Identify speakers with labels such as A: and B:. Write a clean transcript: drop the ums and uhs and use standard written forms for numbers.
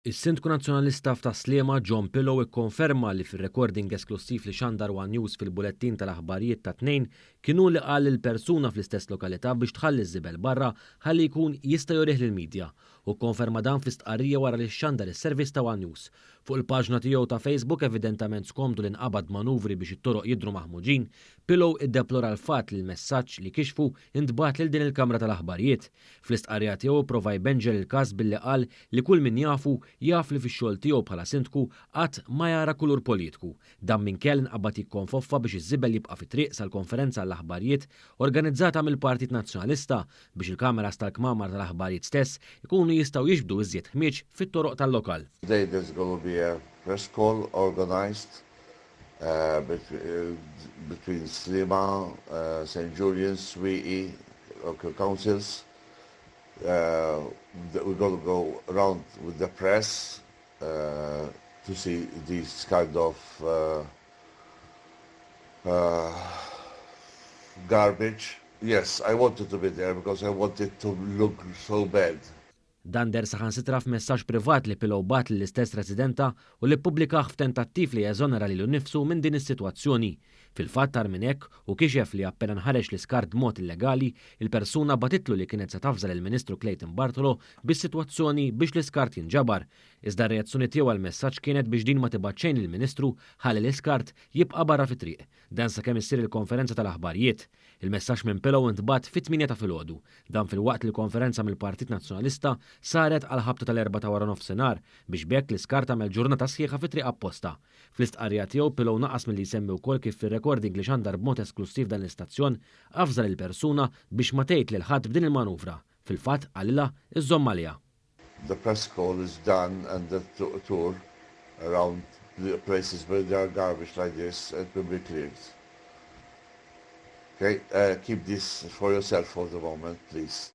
A: Is-Sindku Nazzjonalista f'Tas-Sliema John Pillow ikkonferma li fir-recording esklussiv li xandar one News fil-bulettin tal-aħbarijiet tat-Tnejn kien hu li qal lil persuna fl-istess lokalità biex tħalli ż-żibel barra ħalli jkun jista' jurih lill-media. Hu kkonferma dan fi stqarrija wara li xxandar is-servizz ta' one News. Fuq il-paġna tiegħu ta' Facebook evidentament skomdu li nqabad b'manuvri biex it-toroq jidhru maħmuġin, Pillow iddeplora l-fatt li l-messaġġ li kixfu ntbagħat lil din il-kamra tal-aħbarijiet. Fl-istqarrija tiegħu pprova jbenġel il-każ billi qal li kull min jafu jaf li fix-xogħol tiegħu bħala sindku qatt ma jara kulur politku. Dan minkejja li nqabad jikkonfoffa biex iż-żibel jibqa' fit-triq sal-konferenza għall-aħbarijiet organizzata mill-Partit Nazzjonalista biex il-kameras tal-kmamar tal-aħbarijiet stess ikunu jistgħu jiġbdu iżjed ħmieġ fit-toroq tal-lokal.
B: Today there's gonna be a press call organised between Sliema, St Julian's, Swieqi local councils. We're gonna go round with the press to see these kind of garbage. Yes, I wanted to be there because I want it to look so bad.
A: Dan deher saħansitra f'messaġġ privat li Pillow bagħat lill-istess residenta u li ppubblikah f'tentattiv li jeżonera lilu nnifsu minn din is-sitwazzjoni. Fil-fatt agħar minn hekk hu kixef li appena nħareġ l-iskart b'mod illegali, il-persuna bagħtitlu li kienet se tavża lill-Ministru Clayton Bartolo bis-sitwazzjoni biex l-iskart jinġabar. Iżda r-reazzjoni tiegħu għall-messaġġ kienet biex din ma tibgħat xejn lill-Ministru ħalli l-iskart jibqa' barra fit-triq. Dan sakemm issir il-konferenza tal-aħbarijiet. Il-messaġġ minn Pillow intbagħat fit-8 ta' filgħodu. Dan filwaqt li l-konferenza mill-Partit Nazzjonalista saret għal ħabta tal-4 ta' wara nofsinhar biex b'hekk l-iskart għamel ġurnata sħiħa fit-triq apposta. Fl-istqarrija tiegħu Pillow naqas milli jsemmi wkoll kif fir-recording li xandar b'mod esklussiv dan l-istazzjon avża lil persuna biex ma tgħid lil ħadd b'din il-manuvra. Fil-fatt qalilha iżżomm għaliha.
B: The press call is done and the tour around the places where there are garbage like this, it will be cleared. Okay, keep this for yourself for the moment, please.